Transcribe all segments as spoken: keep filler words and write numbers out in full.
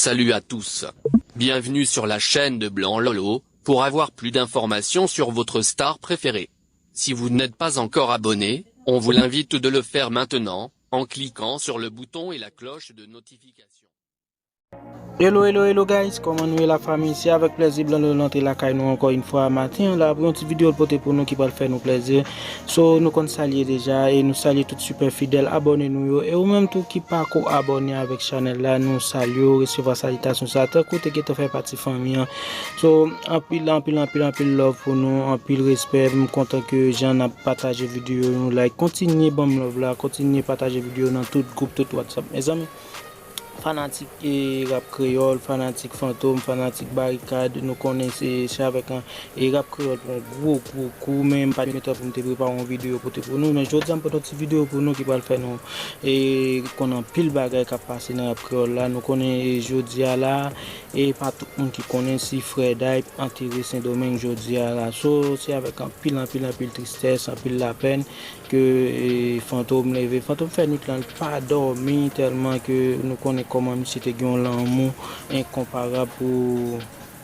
Salut à tous. Bienvenue sur la chaîne de Blanc Lolo, pour avoir plus d'informations sur votre star préférée. Si vous n'êtes pas encore abonné, on vous l'invite de le faire maintenant, en cliquant sur le bouton et la cloche de notification. Hello, hello, hello guys, kòman nou ye la fanmi? Se avèk plèzi Blanc Lolo antre lakay nou ankò yon fwa maten an la pou yon ti videyo l pote pou nou ki pral fè nou plèzi. So, nou konn salye deja e nou salye tout sipè fidèl abòne nou yo. E ou menm tou ki pako abòne avèk chanèl la, nou salye w, resevwa salitasyon sa, tankou te gentan fè pati fanmi an. So, anpil, anpil, anpil, anpil love pou nou, anpil respè. M kontan ke jan n ap pataje videyo nou, like, kontinye ban m love la, kontinye pataje videyo nan tout gwoup, tout WhatsApp. Mezanmi, fanatik e rap kreyòl, fanatik Fantom, fanatik Barikad, nou konnen se, se avèk an, e rap kreyòl pran gwo, gwo kou, men m pa t gen tan pou m te prepare yon videyo pote pou nou, men jodi a m pote yon ti videyo pou nou ki pral fè nou e konn anpil bagay k ap pase nan rap kreyòl la. Nou konnen e jodi a la, e pa tout moun ki konnen si Frè Dayp antere Sendomeng jodi a la. So, se avèk anpil, anpil, anpil tristès, anpil lapèn ke e, Fantom leve. Fantom fè nwit lan, l pa dòmi tèlman ke nou konnen kòman misye te gen yon lanmou enkonparab pou,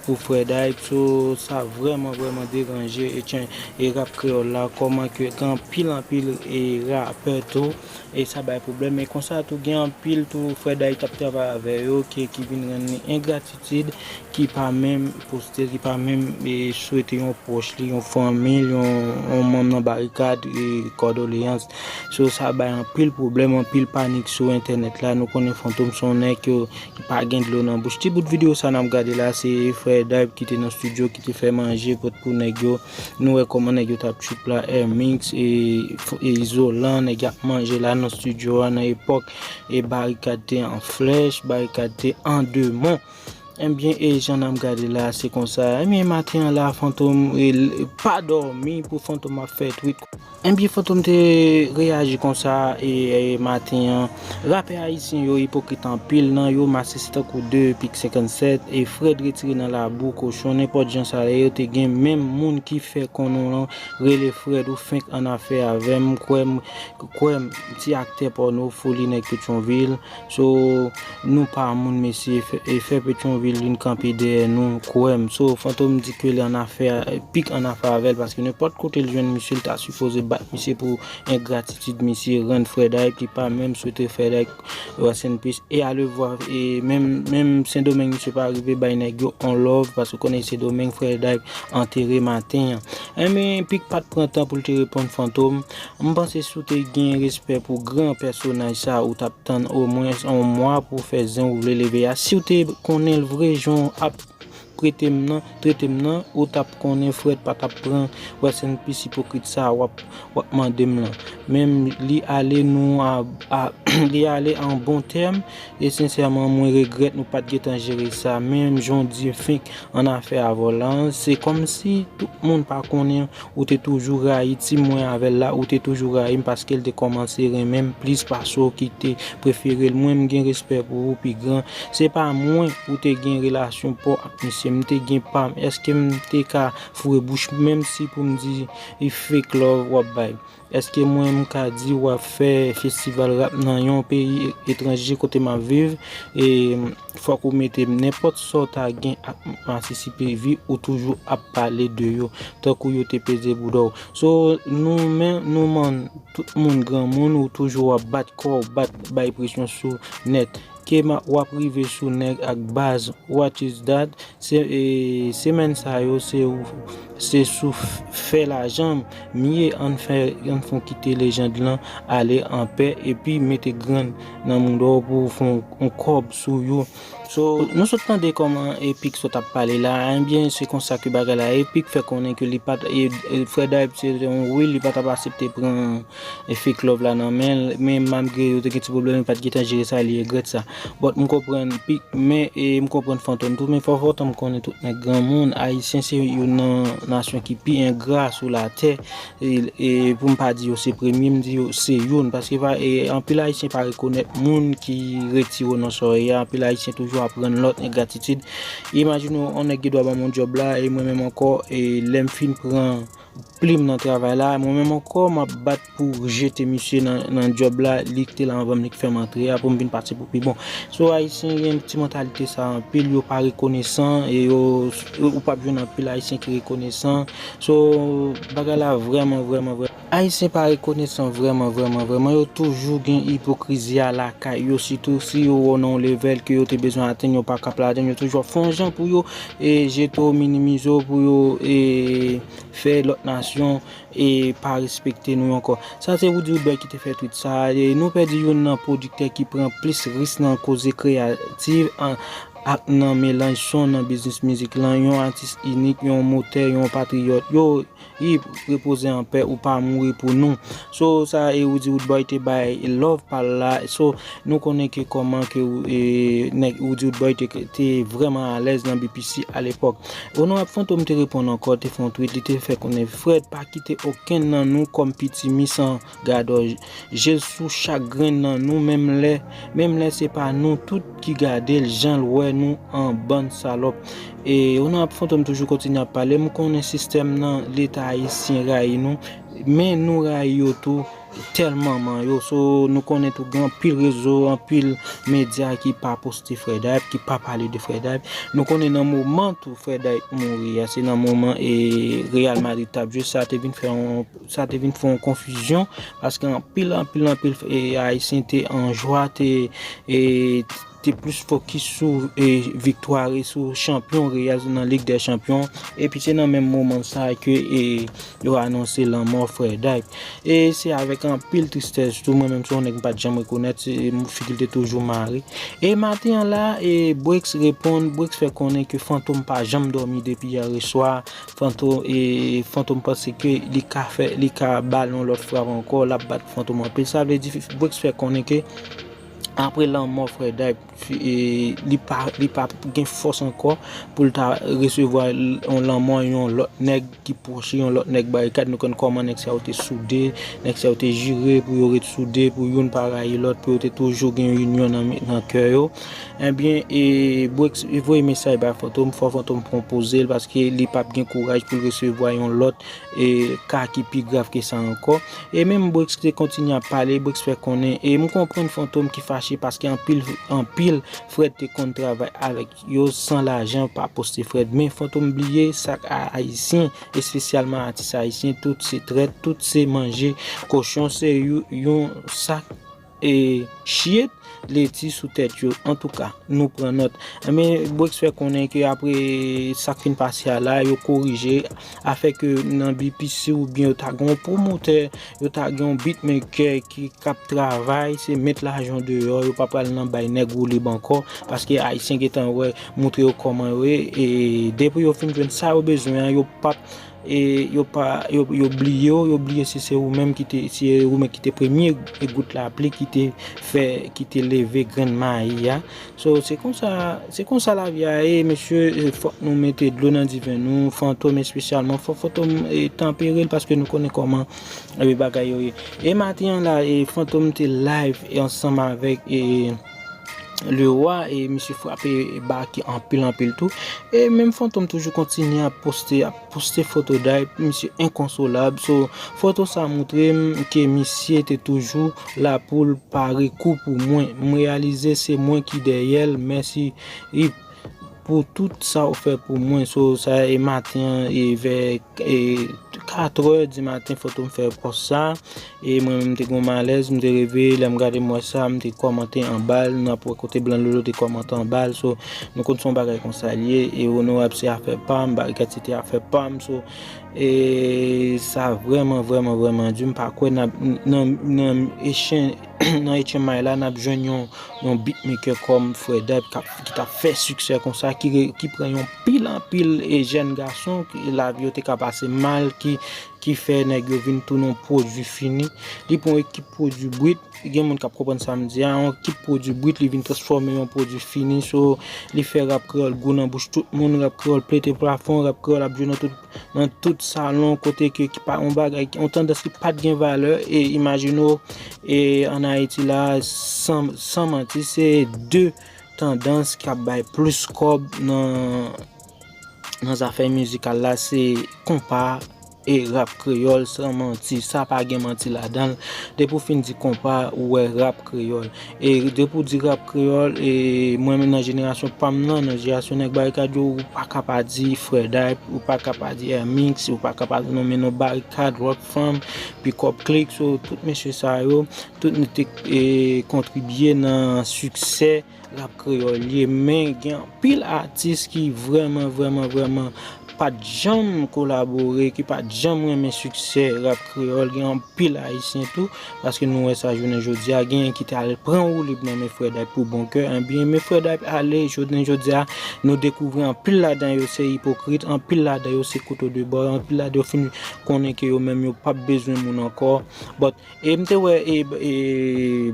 pou Frè Dayp. So, sa vrèman, vrèman deranje e, tyen, e rap kreyòl la, kòman ke gen anpil, anpil e rapè tou, e sa bay pwoblèm. E konsa tou, gen anpil tou Frè Dayp t ap travay avè yo, ki, ki vin rann li engratitid, ki pa menm poste, ki pa menm e, swete yon pwòch li, yon fanmi l, yon, yon manm nan Barikad e, kondoleyans. So, sa bay anpil pwoblèm, anpil panik sou entènèt la. Nou konnen Fantom se yon nèg yo, ki pa gen dlo nan bouch. Ti bout videyo sa n ap gade la, se Frè Dayp ki te nan estidyo, ki te fè manje pot pou nèg yo. Nou wè kòman nèg yo t ap trip la, Air Mix e, e Izolan, nèg y ap manje la nan estidyo a, nan epòk e Barikad te an flèch, Barikad te an demon. Ebyen, e jan n ap gade la, se konsa. Ebyen, maten an la, Fantom e, l- pa dòmi pou Fantom ap fè twit. Ebyen, Fantom te reyaji konsa e, e maten an. Rapè ayisyen yo ipokrit anpil, nan yo masisi tankou de Pik senkannsèt, e Frèd retire nan labou kochon, nenpòt jan sa ye, yo te gen menm moun ki fè konnen w lan rele Frèd, ou fenk annafè avè m, kwè m, kwè m, ti aktè pòno, foli nèg Petyonvil. So, nou pa moun, mesye, e fè, e fè Petyonvil vin kanpe dèyè nou, kwè m. So, Fantom di ke li annafè, Pik annafè avè l, paske nenpòt kote l jwenn misye, l ta sipoze bat misye pou engratitid misye rann Frè Dayp, ki pa menm swete Frè Dayp, rest in peace. E alevwa, e menm, menm Sendomeng, misye pa rive bay nèg yo on love, paske w konnen Sendomeng, Frè Dayp antere maten an. Enben, Pik pa t pran tan pou l te reponn Fantom. M panse si w te gen respè pou gran pèsonaj sa, ou t ap tann omwens yon mwa pou w fè zen ou vle leve a. Si w te konnen l vre jan w ap prete m nan, trete m nan, ou t ap konnen Frèd pa t ap pran rest in peace ipokrit sa w ap, w ap mande m lan. Men li ale nou a, a, li ale an bon tèm, e sensèman mwen regrèt nou pa t gentan jere sa. Menm jan w di fenk annafè avè w lan, se kòmsi tout moun pa konnen ou te toujou rayi ti mwen avè l la, ou te toujou rayi m paske l te kòmanse renmen m plis pase w ki te prefere l. Mwen, m gen respè pou ou pi gran. Se pa mwen ou te gen relasyon pa w ak misye, m te gen pa m. Èske m te ka foure bouch menm si pou m di e fake love w ap bay? Èske mwen m ka di w ap fè festival rap nan yon peyi etranje kote m ap viv? E fòk ou mete m nenpòt sa w ta gen ak masisi peyi ou toujou ap pale de yo, tankou yo te peze bouda w. So, nou men, nou mann tout moun granmoun, ou toujou ap bat kò w, bat, bay presyon sou nèt. Ke ma, w ap rive sou nèg ak baz, what is that? Se, e, semèn sa yo, se ou, se sou f- fè lajan m ye, ann fè, ann fon kite lejand lan ale anpè, epi mete grenn nan mouda w pou w fon on kòb sou yo. So, nou sot tande kòman Epik sot ap pale la, enbyen, se konsa ke bagay la, Epik fè konnen ke li pa t, e, e, Frè Dayp se yon real, li pa t ap aksepte pran e fake love la nan men l, men malgre yo te gen ti pwoblèm, li pa t gentan jere sa, li regrèt sa. But m konprann Pik, men, e, m konprann Fantom tou, men fò Fantom konnen tout nèg granmoun, Ayisyen se youn nan nasyon ki pi engra sou latè, e, e pou m pa di yo se premye, m di yo se youn, paske pa, e, anpil Ayisyen pa rekonèt moun ki retire w nan sa w ye a, anpil Ayisyen toujou w aprann lòt nèg gratitid. Imajine w, yon nèg gen dwa ban m yon djòb la, e mwen menm ankò, e lè m fin pran plim nan travay la, mwen menm ankò, m ap bat pou jete misye nan, nan djòb la, li ki te la anvan m, li ki fè m antre a, pou m vin pati pou pi bon. So, Ayisyen gen ti mantalite sa anpil, yo pa rekonesan, e yo, ou p ap jwenn anpil Ayisyen ki rekonesan. So, bagay la vrèman, vrèman, vrèman. Ayisyen pa rekonesan vrèman, vrèman, vrèman. Yo toujou gen ipokrizi a lakay yo, sitou si yo wè w nan yon level ke yo te bezwen atenn, yo pa kapab atenn, yo toujou ap fè yon jan pou yo, e, jete w, minimize w, pou yo, e, fè lòt nasyon, e, pa respekte nou ankò. Sa se Roody Roodboy ki te fè tweet sa a. E, nou pèdi youn nan pwodiktè ki pran plis risk nan koze kreyatif, an, ak nan melanj son nan biznis mizik lan, yon atis inik, yon motè, yon patriyòt. Yo, Yip, repoze an pè, ou pa mouri pou nou. So, sa e Roody Roodboy te bay love pa l la. So, nou konnen ke kòman ke, e, nèg Roody Roodboy te, te vrèman alèz nan B P C alepòk. Onorab Fantom te reponn ankò, te fè yon tweet, li te fè konnen, Fred, pa kite okenn nan nou kòm pitimi san gadò. Je l sou chak grenn nan nou, menm lè, menm lè se pa nou tout ki gade l jan l wè nou an bann salòp. E Onorab Fantom toujou kontinye ap pale, m konnen sistèm nan, Leta ayisyen rayi nou, men nou rayi yo tou, tèl manman yo. So, nou konnen tou gen anpil rezo, anpil medya ki pa poste Fred Hype, ki pa pale de Fred Hype. Nou konnen nan moman tou Fred Hype mouri a, se nan moman, e, Real Madrid t ap jwe, sa te vin fè yon, sa te vin fè yon konfizyon, paske anpil, anpil, anpil, e, Ayisyen te an jwa, te, e, te plis fokis sou, e, viktwa, e, sou chanpyon Real nan Lig dè Chanpyon. Epi se nan menm moman sa ke, e, yo anonse lanmò Fred Hype. E se avèk anpil tristès tou, mwen menm se yon nèg m pa t janm rekonèt, se, figi l te toujou mare. E maten an la, e, Brix reponn, Brix fè konnen ke Fantom pa janm dòmi depi yè swa. Fantom, e, Fantom panse ke li ka fè, li ka ba l yon lòt frap ankò, l ap bat Fantom anpil. Sa vle di, Brix fè konnen ke apre lanmò Fred Hype, fi-, e, li pa, li pa gen fòs ankò pou l ta resevwa l-, yon lanmò yon lòt nèg ki pwòch, yon lòt nèg Barikad. Nou konn kòman nèg sa yo te soude, nèg sa yo te jire pou yo ret soude, pou youn pa rayi lòt, pou yo te toujou gen yon inyon nan, nan kè yo. Ebyen, e, Brix voye mesaj bay Fantom, fò Fantom pran poze l, paske li p ap gen kouraj pou l resevwa yon lòt e, ka ki pi grav ke sa ankò. E menm Brix te kontinye ap pale, Brix fè konnen, e m konprann Fantom ki fache paske anpil, anpil Fred te konn travay avèk yo san lajan, pa poste Fred. Men Fantom bliye sa k a Ayisyen, espesyalman atis ayisyen, tout se trèt, tout se manje kochon, se yo-, yon sak e, shit, leti sou tèt yo. Antouka, nou pran nòt. Men Brix fè konnen ke apre sa k fin pase a la, yo korije, afè ke nan B P C oubyen yo ta gen yon pwomotè, yo ta gen yon beatmaker ki, k ap travay, se met lajan deyò, yo pa pral nan bay nèg woulib ankò, paske Ayisyen gentan wè, montre yo kòman yo ye, e depi yo fin jwenn sa yo bezwen an, yo p ap e yo pa, yo, yo bliye w, yo bliye si se ou menm ki te, si se ou menm ki te premye gout lapli ki te fè, ki te leve grenn mayi a. So, se konsa, se konsa lavi a ye, mesye, e, fòk nou mete dlo nan diven nou, Fantom espesyalman, fòk Fantom, e, tanpere l paske nou konnen kòman, e, bagay yo ye. E maten an la, e, Fantom te live, e, ansanm avèk, e, Leroy, e misye frape ba ki anpil, anpil tou. E menm Fantom toujou kontinye ap poste, ap poste foto Hype, misye enkonsolab. So, foto sa montre m ke misye te toujou la pou l pare kou pou mwen. M reyalize se mwen ki dèyè l. Mèsi, Hype, pou tout sa w fè pou mwen. So, sa e maten an, e vè, e katrè di maten, Fantom fè pòs sa. E mwen menm, m te gen yon malèz, m te reveye, lè m gade m wè sa, m te kòmante anba l, n ap wè kote Blan Lolo te kòmante anba l. So, nou konn se yon bagay konsa l ye, e Onorab se afè pa m, Barikad se te afè pa m. So, e sa vrèman, vrèman, vrèman di, m pa kwè n ap, nan, nan echen-, nan H M I la, n ap jwenn yon, yon beatmaker kòm Fred Hype k ap, ki t ap fè siksè konsa, ki re-, ki pran yon pil anpil e jèn gason, ki lavi yo te ka pase mal, ki ki fè nèg yo vin tounen yon pwodui fini. Li pran yon ekip pwodui brit, gen moun k ap konprann sa m di a, yon ekip pwodui brit, li vin transfòme yon pwodui fini. So, li fè rap kreyòl gou nan bouch tout moun, rap kreyòl pete plafon, rap kreyòl ap jwe nan tout, nan tout salon, kote ke ki pa yon bagay, yon tandans ki pa t gen valè. E imajine w, e ann Ayiti la, san, san manti, se de tandans k ap bay plis kòb nan, nan zafè mizikal la, se konpa e rap kreyòl, san manti. Sa pa gen manti ladan l. Depi w fin di konpa, ou wè rap kreyòl. E depi w di rap kreyòl, e mwen menm nan jenerasyon pa m nan, nan jenerasyon nèg Barikad yo, ou pa ka pa di Fred Hype, ou pa ka pa di Air Mix, ou pa ka pa nonmen non Barikad, Rock Fam, Pick Up Click, so, tout mesye sa yo, tout nou te, e, kontribye nan siksè rap kreyòl ye, men gen anpil atis ki vrèman, vrèman, vrèman pa t janm kolabore, ki pa t janm renmen siksè rap kreyòl. Gen anpil ayisyen tou, paske nou wè sa jounen jodi a, genyen ki te al pran woulib nan men Fred Hype pou bon kè, ebyen men Fred Hype ale, jounen jodi a, nou dekouvri anpil ladan yo se ipokrit, anpil ladan yo se kouto de bò, anpil ladan yo fin konnen ke yo menm yo p ap bezwen moun ankò. But E m te wè e, e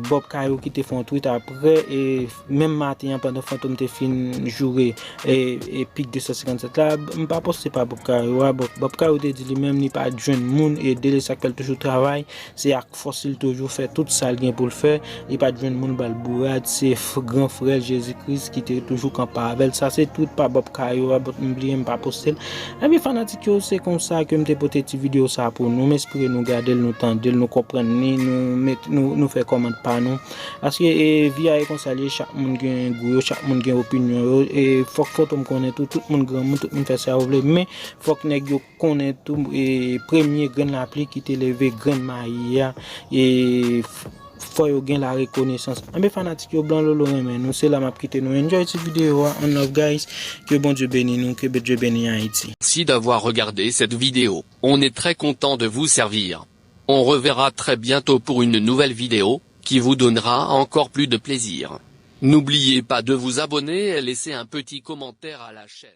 Bob Kayou ki te fè yon tweet apre, e menm maten an pandan Fantom te fin joure e, e Pic de san senkann sèt la, m pa panse se pa Bob Kayou a, Bob, Bob Kayou te di li menm li pa t jwenn moun, e de sa k fè l toujou travay, se ak fòs li toujou fè tout sa l gen pou l fè, li pa t jwenn moun ba l bourad, se f-, gran frè l Jezi Kris ki te toujou kanpe avè l. Sa se tweet pa Bob Kayou a, but m bliye m pa poste l. Ebyen fanatik yo, se konsa ke m te pote ti videyo sa pou nou. M espere nou gade l, nou tande l, nou konprann li, nou met, nou, nou fè kòmant pa nou. Paske e, vi a e konsa l ye, chak moun gen gou yo, chak moun gen opinyon yo. E fòk Fantom konnen tou, tout moun granmoun, tout moun fè sa yo vle. Men fòk nèg yo konnen tou, e premye grenn lapli ki te leve grenn mayi a, e f-, fò yo gen larekonesans. Enben fanatik yo, Blan Lolo renmen nou, se la m ap kite nou. Enjoy ti videyo a, one love guys, ke Bondye beni nou, ke Bondye beni Ayiti. Merci d'avoir regardé cette vidéo. On est très content de vous servir. On reverra très bientôt pour une nouvelle vidéo qui vous donnera encore plus de plaisir. N'oubliez pas de vous abonner et laisser un petit commentaire à la chaîne.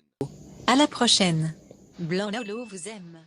À la prochaine. Blan Lolo vous aime.